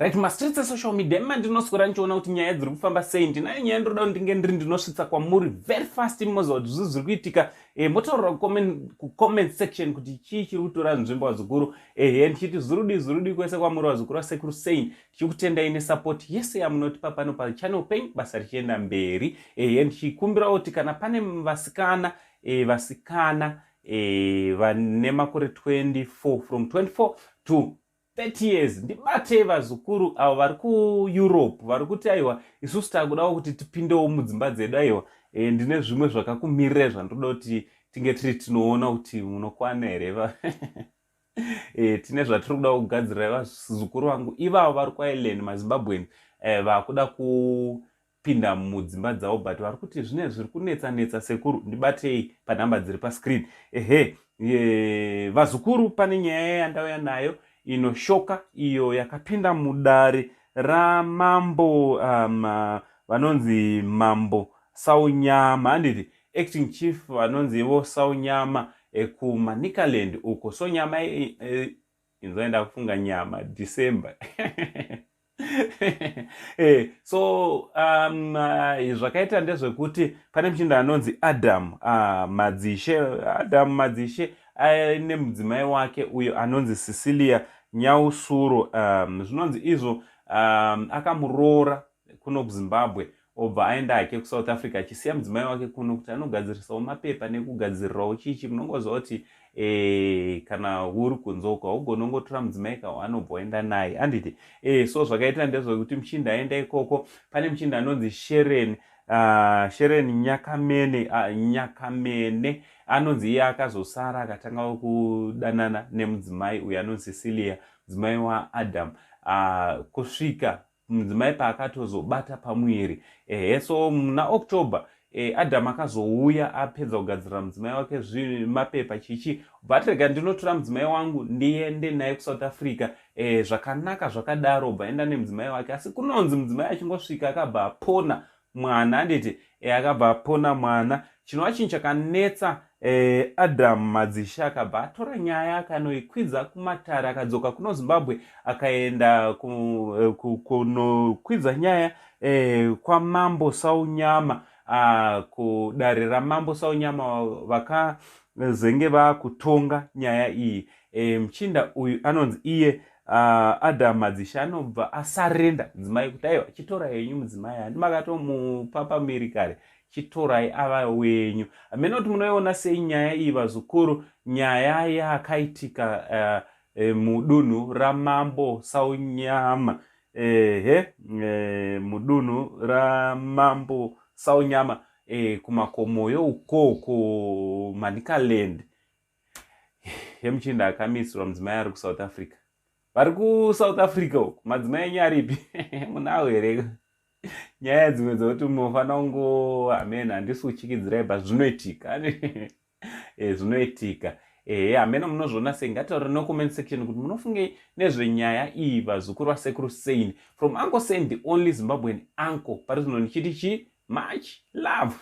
Right, mastreets esocial media mandinoswera ndichiona kuti nyaya dziri kufamba sei. Ndinayo nyaya ndinoda kuti ndinge ndiri ndinosvitsa kwamuri very fast, moziva kuti zvinhu zviri kuitika. Motaurira kucomment section kuti chii chiri kutora nzvimbo, vazukuru. Ehe, ndichiti zurudi zurudi kwese kwamuri, vazukuru vasekuru Sein. Ndichikutendai nesupport yese yamunotipa pano pachannel penyu, basa richienda mberi. Ehe, ndichikumbirawo kuti kana pane vasikana, vasikana vane makore 24, from 24 to 30 years, ndibatei, vazukuru avo vari kuEurope, vari kuti aiwa, isusu takudawo kuti tipindewo mudzimba dzedu. Aiwa, ndine zvimwe zvakakumirirai zvandoda kuti tinge tiri tinoona kuti munokwana here. Tine zvatiri kuda kugadzirirai, vazukuru vangu ivavo vari kuIreland, maZimbabwean vakuda kupinda mudzimba dzavo, but vari kuti zvine zviri kunetsa netsa. Sekuru, ndibatei panhamba dziri pascreen. Ehe, vazukuru, pane nyaya yandauya nayo inoshoka, iyo yakapinda mudare ramambo vanonzi Mambo Saunyama, handiti? Acting chief vanonzi ivo Saunyama, kuManicaland uko. So nyama, inzoenda kufunga nyama December. So zvakaita ndezvekuti pane muchinda anonzi Adam Madzishe. Adam Madzishe aine mudzimai wake uyo anonzi Cecilia Nyausuro. Zvinonzi izvo akamuroora kuno kuZimbabwe, obva aenda hake kuSouth Africa, achisiya mudzimai wake kuno kuti anogadzirisawo mapepa nekugadzirirawo chichi. Munongoziva kuti kana uri kunze uko haugoni ungotora mudzimai kawanobva waenda naye, handiti? So zvakaita ndezvekuti muchinda aenda ikoko, pane muchinda anonzi Sheren, Sheren Nyakamene. Nyakamene anonzi iye akazosara akatanga kudanana nemudzimai uyo anonzi Cecilia, mudzimai waAdam, kusvika mudzimai paakatozobata pamuviri. Ehe, so muna October, Adam akazouya apedza kugadzirira mudzimai wake mapepa chichi, but rega ndinotora mudzimai wangu ndiende naye kuSouth Africa. Zvakanaka zvakadaro, bva enda nemudzimai wake. Asi kunonzi mudzimai achingosvika akabva apona mwana, handiti? Akabva apona mwana, chinova chinhu chakanetsa Adam Madzishe. Akabva atora nyaya akanoikwidza kumatare, akadzoka kuno Zimbabwe, akaenda kunokwidza nyaya kwamambo Saunyama, kudare ramambo Saunyama vakazenge vakutonga nyaya iyi. Muchinda uyu anonzi iye Adam Madzishe anobva asarenda mudzimai kuti aiwa, chitorai henyu mudzimai, handi makatomupa pamiri kare, chitorai ava wenyu. Hamene kuti munoiona sei nyaya iyi, vazukuru, nyaya yakaitika mudunhu ramambo Saunyama. Ehe, mudunhu ramambo Saunyama, kumakomoyo uko kuManicaland, yemuchinda akamisirwa mudzimai ari kuSouth Africa. Vari kuSouth Africa uku, madzimai enyu aripi? Munawo here? Nyaya dzimwe dzekuti munofanira kungo, amen, handisi kuchikidzirai, but zvinoitika, zvinoitika. Ehe, hamene munozviona sei? Ngataure necomment section kuti munofungei nezvenyaya iyi, vazukuru vasekuru Sein. From Uncle Sein, the only Zimbabwean uncle pari zvino, ndichiti chi much love.